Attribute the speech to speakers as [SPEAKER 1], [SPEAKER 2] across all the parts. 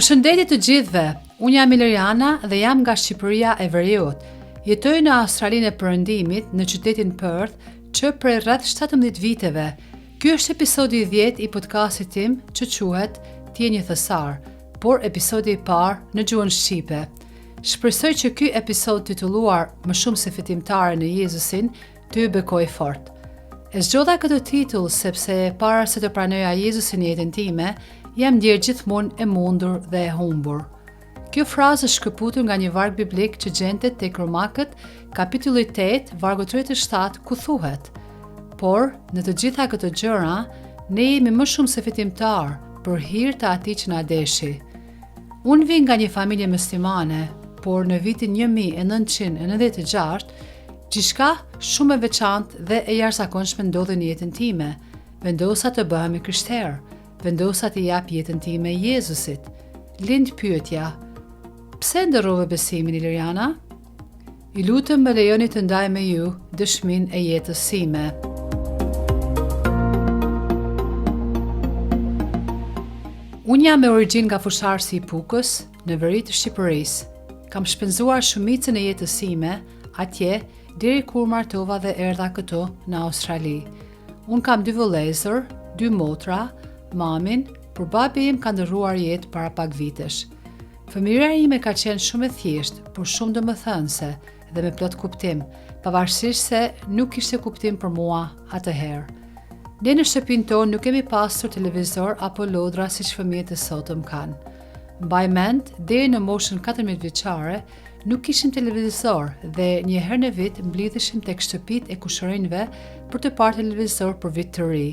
[SPEAKER 1] Përshëndetje të gjithëve. Unë jam Iliriana dhe jam nga Shqipëria e Veriut. Jetoj në Australinë e Perëndimit, në qytetin Perth, që prej rreth 17 viteve. Ky është episodi i 10 i podcastit tim që quhet Ti je një thesar, por episodi i parë në gjuhën shqipe. Shpresoj që ky episod titulluar Më shumë se fitimtare në Jezusin të ju bekojë fort. E zgjodha këtë titull sepse para se të pranoja Jezusin në jetën time, jam ndjerë gjithmonë e mundur dhe e humbur. Kjo frazë është shkëputur nga një varg biblik që gjendet tek Romakët, kapitulli 8, vargu 37, ku thuhet: Por, në të gjitha këto gjëra, ne jemi më shumë se fitimtarë për hir të atij që na deshi. Unë vij nga një familje muslimane, por në vitin 1996, gjithçka shumë e veçantë dhe e jashtëzakonshme ndodhi në jetën time. Vendosa të bëhem e krishterë, vendosa t'i jap jetën time Jezusit. Lind pyetja, pse ndërrove besimin Iliriana? Ju lutem më lejoni të ndaj me ju dëshminë e jetës sime. Unë jam me origjinë nga Fushë-Arrëzi i Pukës, në veri të Shqipërisë. Kam shpenzuar shumicën e jetës sime atje deri kur u martova dhe erdha këtu në Australi. Unë kam dy vëllezër, dy motra, mamin, por babi im ka ndërruar jetë para pak vitesh. Fëmijëria ime ka qenë shumë e thjeshtë, por shumë domethënëse dhe me plot kuptim, pavarësisht se nuk kishte kuptim për mua atëherë. Ne në shtëpinë tonë nuk kemi pasur televizor apo lodra siç fëmijët e sotëm kanë. Mbaj mend, deri në moshën 14 vjeçare, nuk kishim televizor dhe një herë në vit mblidheshim tek shtëpitë e kushërinjve për të parë televizor për vit të ri.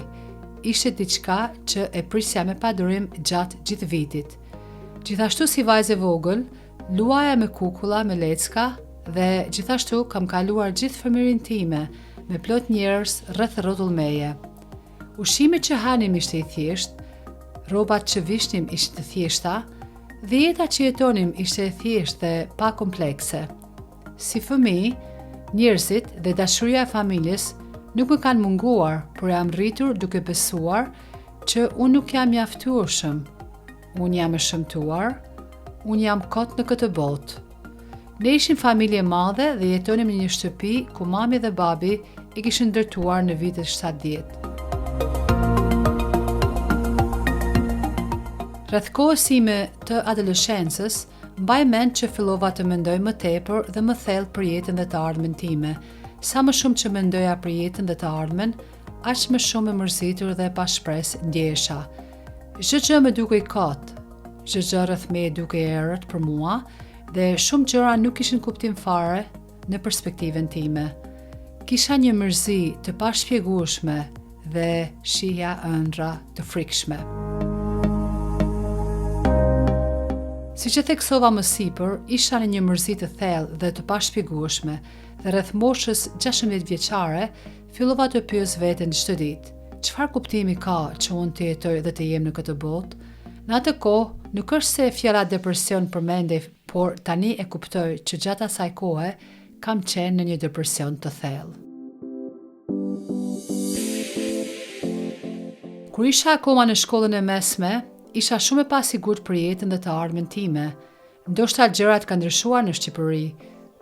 [SPEAKER 1] Ishte diçka që e prisja me padurim gjatë gjithë vitit. Gjithashtu si vajzë e vogël, luaja me kukulla, me lecka dhe gjithashtu kam kaluar gjithë fëmijërinë time me plot njerëz rreth e rrotull meje. Ushqimi që hanim ishte i thjeshtë, rrobat që vishnim ishin të thjeshta dhe jeta që jetonim ishte e thjeshtë dhe pa komplekse. Si fëmijë, njerëzit dhe dashuria e familjes nuk më kanë munguar, por jam rritur duke besuar që unë nuk jam mjaftueshëm, unë jam e shëmtuar, unë jam kot në këtë botë. Ne ishim familje e madhe dhe jetonim në një shtëpi ku mami dhe babi e kishin ndërtuar në vitet 70. Rreth kohës sime të adoleshencës, mbaj mend që fillova të mendoj më tepër dhe më thellë për jetën dhe të ardhmen time. Sa më shumë që mendoja për jetën dhe të ardhmen, aq më shumë e mërzitur dhe e pashpresë ndjehesha. Çdo gjë më dukej kot, çdo gjë rreth meje dukej e errët për mua dhe shumë gjëra nuk kishin kuptim fare në perspektivën time. Kisha një mërzi të pashpjegueshme dhe shihja ëndrra të frikshme. Siç e theksova më sipër, isha në një mërzi të thellë dhe të pashpjegueshme dhe rreth moshës 16 vjeçare Fillova të pyes veten çdo ditë, çfarë kuptimi ka që unë të jetoj dhe të jem në këtë botë? Në atë kohë, nuk është se fjala depresion përmendej, por tani e kuptoj që gjatë asaj kohe kam qenë në një depresion të thellë. Kur isha akoma në shkollën e mesme, isha shumë e pasigurt për jetën dhe të ardhmen time. Ndoshta gjërat kanë ndryshuar në Shqipëri,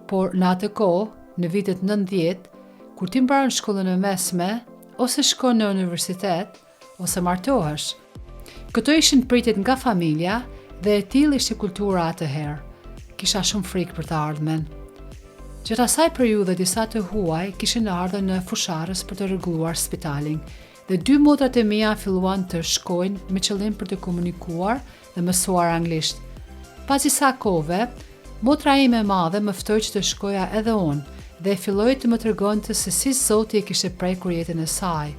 [SPEAKER 1] por në atë kohë, në vitet 90, kur ti mbaron shkollën e mesme, ose shkon në universitet, ose martohesh. Këto ishin pritjet nga familja dhe e tillë ishte kultura atëherë. Kisha shumë frikë për të ardhmen. Gjatë asaj periudhe disa të huaj kishin ardhur në Fushë-Arrëz për të rregulluar spitalin dhe dy motrat e mia filluan të shkojnë me qëllim për të komunikuar dhe mësuar anglisht. Pas disa kohëve, motra ime e madhe më ftoi që të shkoja edhe unë dhe filloi të më tregonte se si Zoti e kishte prekur jetën e saj.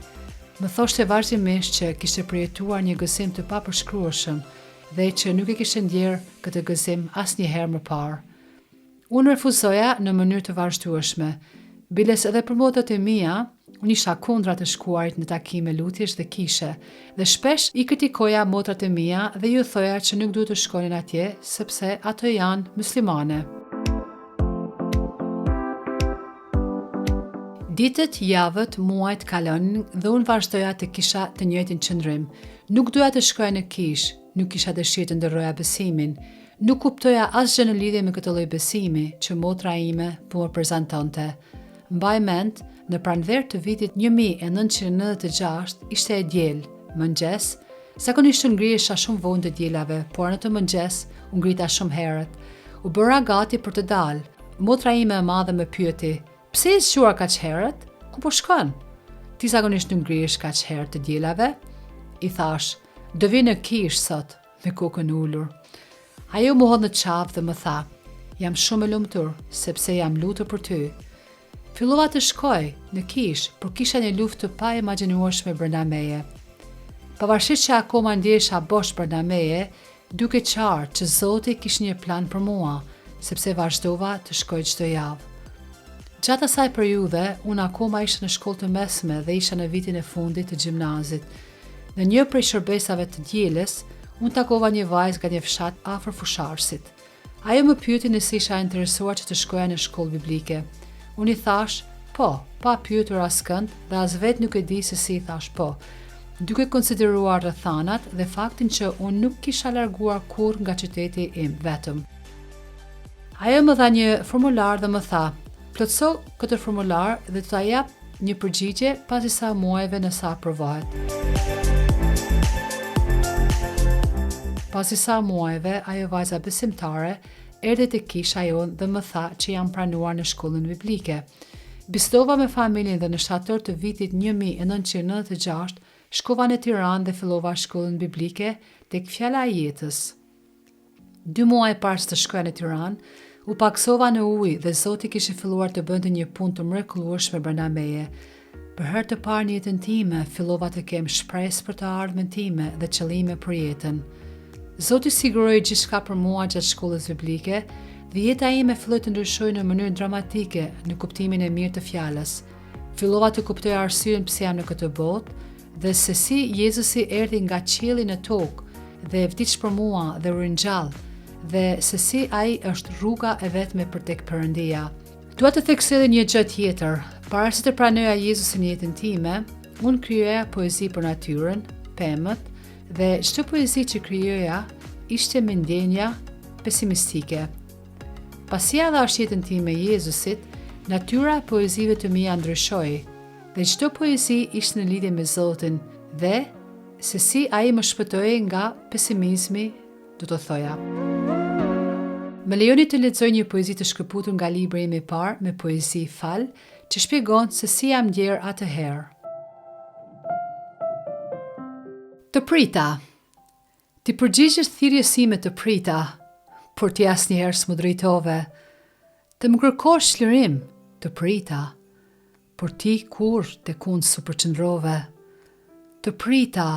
[SPEAKER 1] Më thoshte vazhdimisht që kishte përjetuar një gëzim të papërshkrueshëm dhe që nuk e kishte ndjerë këtë gëzim asnjëherë më parë. Unë refuzoja në mënyrë të vazhdueshme. Biles edhe për motrat e mia, unë isha kundra të shkuarit në takime lutjesh dhe kishe, dhe shpesh i kritikoja motrat e mia dhe ju thoja që nuk duhet të shkonin atje sepse ato janë myslimane. Ditët, javët, muajt kalonin dhe unë vazhdoja të kisha të njëjtin qëndrim. Nuk doja të shkoja në kishë. Nuk kisha dëshirë të ndërroja besimin. Nuk kuptoja asgjë në lidhje me këtë lloj besimi që motra ime po më prezantonte. Mbaj mend, në pranverë të vitit 1996 ishte e diel, mëngjes, zakonisht unë ngrihesha shumë vonë të dielave, por në atë mëngjes u ngrita shumë herët. U bëra gati për të dalë. Motra ime e madhe më pyeti, Pse je zgjuar kaq herët? Ku po shkon? Ti zakonisht nuk ngrihesh kaq herët të dielave? I thashë, do vij në kishë sot, me kokën ulur. Ajo m'u hodh në qafë dhe më tha, jam shumë e lumtur, sepse jam lutur për ty. Fillova të shkoj në kishë, por kisha një luftë të paimagjinueshme brenda meje. Pavarësisht që akoma ndjehesha bosh brenda meje, Dukej qartë që Zoti kishte një plan për mua, sepse vazhdova të shkoj çdo javë. Gjatë asaj periudhe, unë akoma isha në shkollë të mesme dhe isha në vitin e fundit të gjimnazit. Në një prej shërbesave të dielës, unë takova një vajzë nga një fshat afër Fushë-Arrëzit. Ajo më pyeti nëse isha e interesuar që të shkoja në shkollë biblike. Unë i thashë, po, pa pyetur askënd dhe as vetë nuk e di se si i thashë po, duke konsideruar rrethanat dhe faktin që unë nuk kisha larguar kurrë nga qyteti im vetëm. Ajo më dha një formular dhe më tha, plotëso këtë formular dhe do ta jap një përgjigje pas disa muajve nëse aprovohet. Pas disa muajve, ajo vajza besimtare erdhi te kisha jonë dhe më tha që jam pranuar në shkollën biblike. Bisedova me familjen dhe në shtator të vitit 1996 shkova në Tiranë dhe fillova shkollën biblike tek Fjala e Jetës. Dy muaj para se të shkoja në Tiranë, u pagëzova në ujë dhe Zoti kishte filluar të bënte një punë të mrekullueshme brenda meje. Për herë të parë në jetën time, fillova të kem shpresë për të ardhmen time dhe qëllime për jetën. Zoti siguroi gjithçka për mua gjatë shkollës biblike dhe jeta ime filloi të ndryshojë në mënyrë dramatike në kuptimin e mirë të fjalës. Fillova të kuptoj arsyen pse jam në këtë botë dhe se si Jezusi erdhi nga qielli në tokë dhe vdiq për mua dhe u ringjall dhe se si ai është rruga e vetme për tek Perëndia. Dua të theksoj edhe një gjë tjetër. Para se të pranoja Jezusin në jetën time, unë krijoja poezi për natyrën, pemët dhe çdo poezi që krijoja ishte me ndjenja pesimistike. Pasi ia dhashë jetën time Jezusit, natyra e poezive të mia ndryshoi. Dhe çdo poezi ishte në lidhje me Zotin dhe se si ai më shpëtoi nga pesimizmi, do të thoja. Më lejoni të lexoj një poezi të shkëputur nga libri im i parë me poezi Fal, që shpjegon se si jam ndjerë atëherë. Të prita. T'i përgjigjesh thirrjes sime të prita, por ti asnjëherë s'm'u drejtove. Të më kërkosh çlirim, të prita, por ti kurrë tek unë s'u përqendrove. Të prita,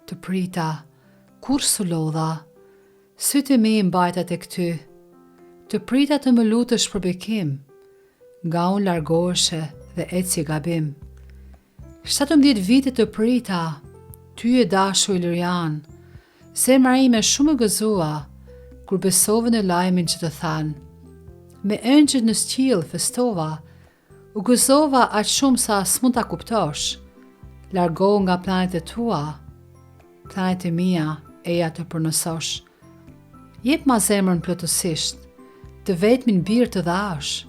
[SPEAKER 1] të prita, kurrë s'u lodha, sytë e mi i mbajta tek ty. Të prita të më lutesh për bekim, nga unë largoheshe dhe ecje gabim. 17 vite të prita, ty e dashur Ilirian, zemra ime shumë u gëzua, kur besove në lajmin që të thanë. Me engjëjt në qiell festova, u gëzova aq shumë sa s'mund ta kuptosh. Largohu nga planet e tua, planet e mia eja të pronësosh. Jepma zemrën plotësisht, të vetmin bir të dhashë,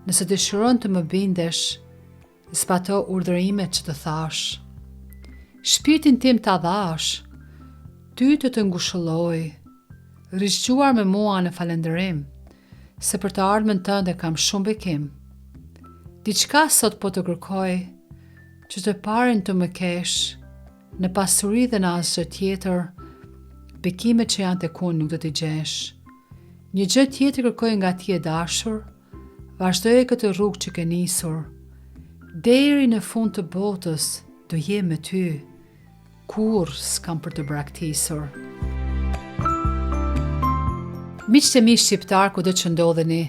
[SPEAKER 1] nëse dëshiron të më bindesh, Zbato urdhërimet që të thashë. Shpirtin tim ta dhashë, ty të të ngushëlloj, rri zgjuar me mua në falënderim, se për të ardhmen tënde kam shumë bekim. Diçka sot po të kërkoj, që të parin të më kesh, në pasuri dhe në asgjë tjetër, bekimet që janë tek unë nuk do t'i gjesh. Një gjë tjetër kërkoj nga ti e dashur, Vazhdoje këtë rrugë që ke nisur. Deri në fund të botës do jem me ty. Kurrë s'kam për të braktisur. Miqtë e mi shqiptarë kudo që ndodheni,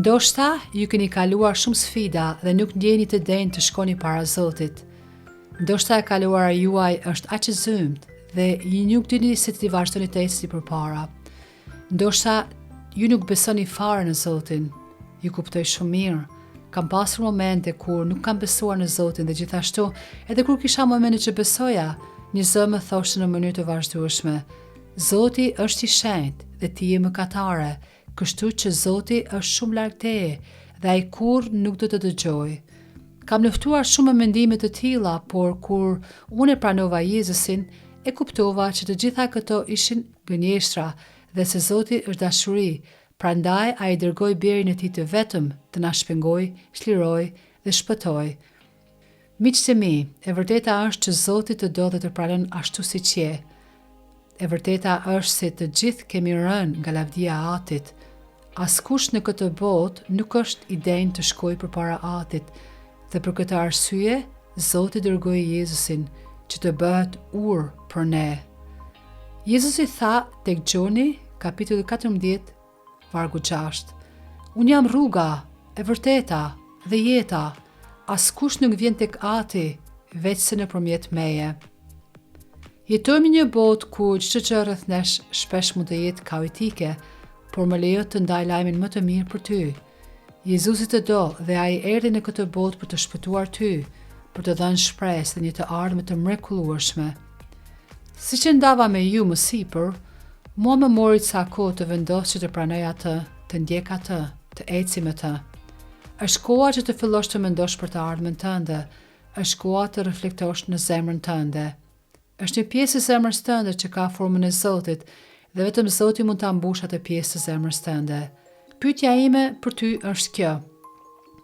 [SPEAKER 1] ndoshta ju keni kaluar shumë sfida dhe nuk ndjeheni të denjë të shkoni para Zotit. Ndoshta e kaluara juaj është aq e zymtë dhe ju nuk dini si të vazhdoni të ecni përpara. Ndoshta ju nuk besoni fare në Zotin. Ju kuptoj shumë mirë. Kam pasur momente kur nuk kam besuar në Zotin dhe gjithashtu edhe kur kisha momente që besoja, një zë më thoshte në mënyrë të vazhdueshme. Zoti është i shenjtë dhe ti je mëkatare, kështu që Zoti është shumë larg teje dhe ai kurrë nuk do të dëgjojë. Kam luftuar shumë me mendime të tilla, por kur unë e pranova Jezusin, e kuptova që të gjitha këto ishin gënjeshtra dhe se Zoti është dashuri, prandaj ai dërgoi birin e tij të vetëm të na shpengojë, çlirojë dhe shpëtojë. Miqtë e mi, e vërteta është që Zoti të do dhe të pranon ashtu siç je. E vërteta është se të gjithë kemi rënë nga lavdia e Atit. Askush në këtë botë nuk është i denjë të shkojë përpara Atit dhe për këtë arsye Zoti dërgoi Jezusin që të bëhet urë për ne. Jezusi tha tek Gjoni, kapitulli 14, Vargu 6. Unë jam rruga, e vërteta dhe jeta. Askush nuk vjen tek Ati veçse nëpërmjet meje. Jetojmë në një botë ku çdo gjë rreth nesh shpesh mund të jetë kaotike, por më lejo të ndaj lajmin më të mirë për ty. Jezusi të do dhe ai erdhi në këtë botë për të shpëtuar ty, për të dhënë shpresë dhe një të ardhme të mrekullueshme. Siç e ndava me ju më sipër, mua më mori ca kohë të vendos që të pranoj atë, të ndjek atë, të eci me të. Është koha që të fillosh të mendosh për të ardhmen tënde, është koha të reflektosh në zemrën tënde. Është një pjesë e zemrës tënde që ka formën e Zotit dhe vetëm Zoti mund ta mbushë atë pjesë të zemrës tënde. Pyetja ime për ty është kjo.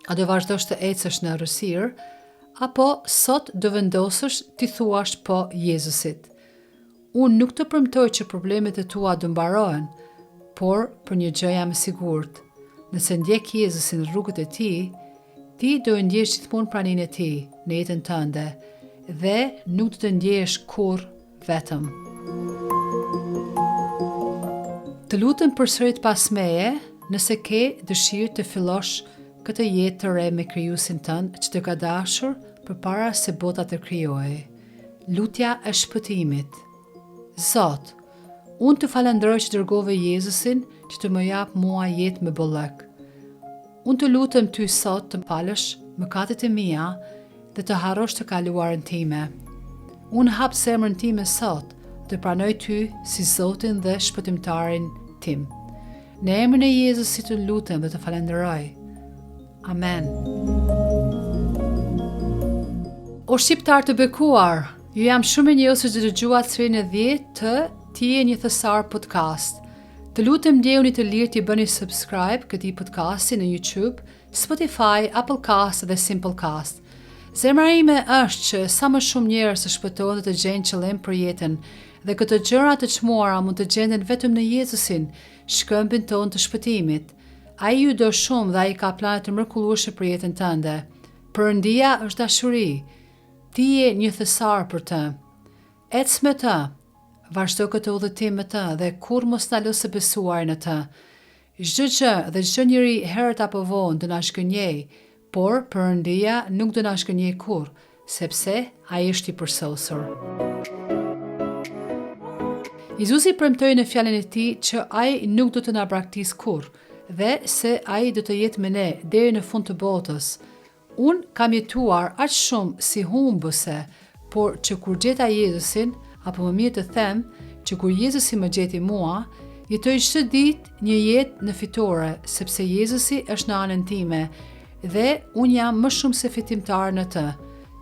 [SPEAKER 1] A do vazhdosh të ecësh në errësirë, apo sot do vendosësh t'i thuash po Jezusit? Unë nuk të premtoj që problemet e tua do mbarohen, por për një gjë jam e sigurt. Nëse ndjek Jezusin në rrugët e tij, ti do e ndjesh gjithmonë praninë e tij në jetën tënde dhe nuk do të ndjehesh kurrë vetëm. Të lutem përsërit pas meje, nëse ke dëshirë të fillosh këtë jetë të re me krijuesin tënd që të ka dashur përpara se bota të krijohej. Lutja e shpëtimit. Zot, unë të falënderoj që dërgove Jezusin që të më japë mua jetë me bollëk. Unë të lutem ty sot të më falësh mëkatet e mia dhe të harrosh të kaluarën time. Unë hap zemrën time sot të pranoj ty si Zotin dhe Shpëtimtarin tim. Në emrin e Jezusit të lutem dhe të falënderoj. Amen. O shqiptarë të bekuar, ju jam shumë mirënjohës që dëgjuat serinë e 10 të Ti je një thesar podcast. Të lutem ndjehuni të lirë t'i bëni subscribe këtij podcasti në YouTube, Spotify, Apple Cast dhe Simplecast. Zemra ime është që sa më shumë njerëz të shpëtohen dhe të gjejnë qëllim për jetën, dhe këto gjëra të çmuara mund të gjenden vetëm në Jezusin, shkëmbin tonë të shpëtimit. Ai ju do shumë dhe ai ka plane të mrekullueshme për jetën tënde. Perëndia është dashuri. Ti je një thesar për të. Ec me të. Vazhdo këtë udhëtim me të dhe kurrë mos ndalo së besuari në të. Çdo gjë dhe çdo njeri herët apo vonë do na zhgënjejë, por Perëndia nuk do na zhgënjejë kurrë, sepse Ai është i përsosur. Jezusi premtoi në fjalën e tij që ai nuk do të na braktisë kurrë dhe se ai do të jetë me ne deri në fund të botës. Unë kam jetuar aq shumë si humbëse, por që kur gjeta Jezusin, apo më mirë të them, që kur Jezusi më gjeti mua, jetoj çdo ditë një jetë në fitore, sepse Jezusi është në anën time dhe unë jam më shumë se fitimtar në të,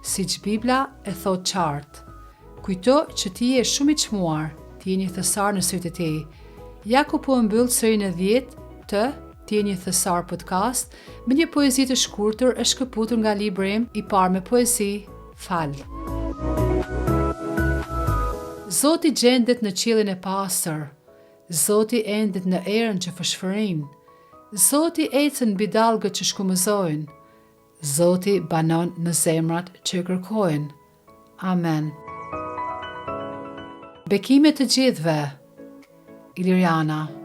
[SPEAKER 1] siç Bibla e thotë qartë. Kujto që ti je shumë i çmuar, ti je një thesar në sytë e tij. Ja ku po e mbyll serinë e 10 të Ti je një thesar podcast me një poezi të shkurtër e shkëputur nga libri im i parë me poezi Fal. Zoti gjendet në qiellin e pastër, Zoti endet në erën që fëshfërin, Zoti ecën mbi dallgët që shkumëzojnë, Zoti banon në zemrat që e kërkojnë. Amen. Bekime të gjithëve. Iliriana.